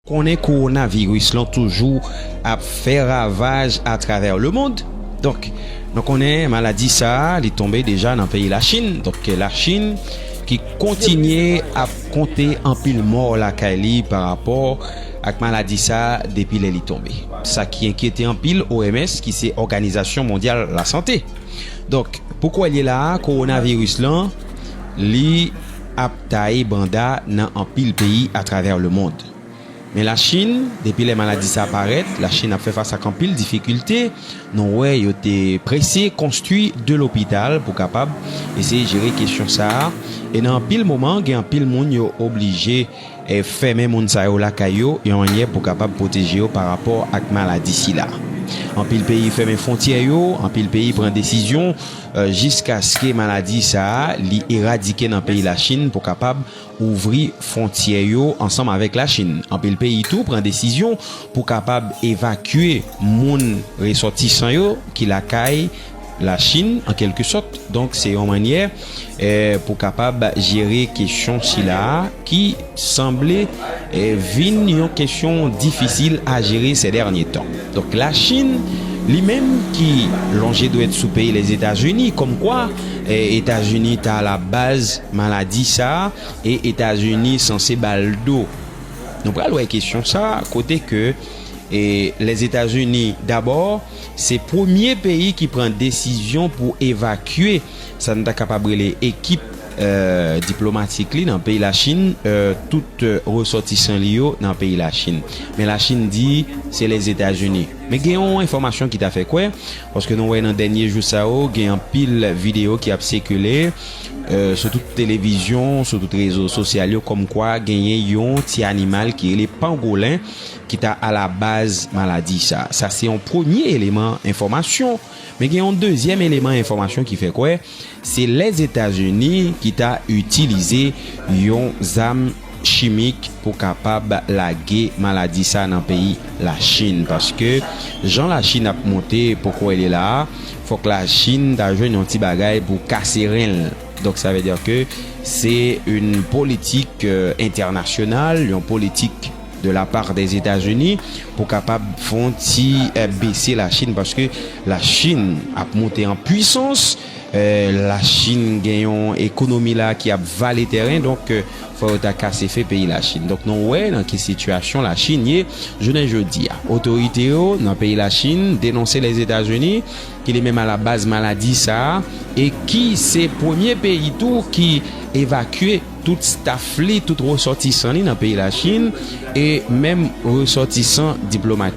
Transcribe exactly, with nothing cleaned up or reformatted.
Konnen kowonaviris lan toujou ap fè ravaj atravè lemond. Donk, nou konnen maladi sa a, li tonbe deja nan peyi Lachin. Donk, Lachin ki kontinye ap konte anpil mò lakay li pa rapò ak maladi sa a depi lè li tonbe. Sa ki enkyete anpil O M S, ki se Òganizasyon Mondyal Lasante. Donk, pou kwè l ye la a, kowonaviris lan, li ap taye banda nan anpil peyi atravè lemond. Men Lachin, depi lè maladi sa a parèt, Lachin ap fè fas ak anpil difikilte. Nou wè yo te prese konstwi de lopital pou kapab eseye jere kesyon sa a. E nan anpil moman, gen anpil moun yo oblije, e, fèmen moun sa yo lakay yo, yon mannyè pou kapab pwoteje yo pa rapò ak maladi sila. Anpil peyi fèmen fwontyè yo, anpil peyi pran desizyon, e, jiskaske maladi sa a, li eradike nan peyi Lachin pou kapab ouvri fwontyè yo ansanm avèk Lachin. Anpil peyi tou pran desizyon pou kapab evakye moun resòtisan yo ki lakay Lachin, an kèlke sòt. Donk, se yon mannyè, e, pou kapab jere kesyon sila a ki sanble, e, vin yon kesyon difisil a jere sè dènye tan. Donk, Lachin, li menm ki lonje dwèt sou peyi Lèzetazini, kòmkwa, e, Etazini ta alabaz maladi sa a, e Etazini sanse ba l do. Nou pral wè kesyon sa a, kote ke, e, Lèzetazini, dabò, se premye peyi ki pran desizyon pou evakye sa n ta kapab rele ekip, e, diplomatik li nan peyi Lachin, e, tout, e, resòtisan li yo nan peyi Lachin. Men Lachin di se Lèzetazini. Men gen yon enfòmasyon ki ta fè kwè, paske nou wè nan dènye jou sa yo, gen anpil videyo ki ap sikile, e, sou tout televizyon, sou tout rezo sosyal yo, kòmkwa genyen yon ti animal ki rele pangolen ki ta alabaz maladi sa. Sa se yon premye eleman enfòmasyon. Men gen yon dezyèm eleman enfòmasyon ki fè kwè se Lèzetazini ki ta itilize yon zam chimik pou kapab lage maladi sa nan peyi Lachin. Paske jan Lachin ap monte, poko wè l ye la a, fòk Lachin ta jwenn yon ti bagay pou kase ren l. Donk, sa vle di ke se yon politik, e, entènasyonal, yon politik de la part des États-Unis pou kapab fè yon ti, e, bese Lachin, paske Lachin ap monte an pwisans, e, Lachin gen yon ekonomi la ki ap vale tèren, donk, e, fò yo ta kase fen peyi Lachin. Donk, nou wè nan ki sitiyasyon Lachin ye jounen jodi a. Otorite yo nan peyi Lachin denonse Lèzetazini, ki li menm alabaz maladi sa a, e ki se premye peyi tou ki evakye tout staf li, tout resòtisan li nan peyi Lachin, e menm resòtisan diplomatik.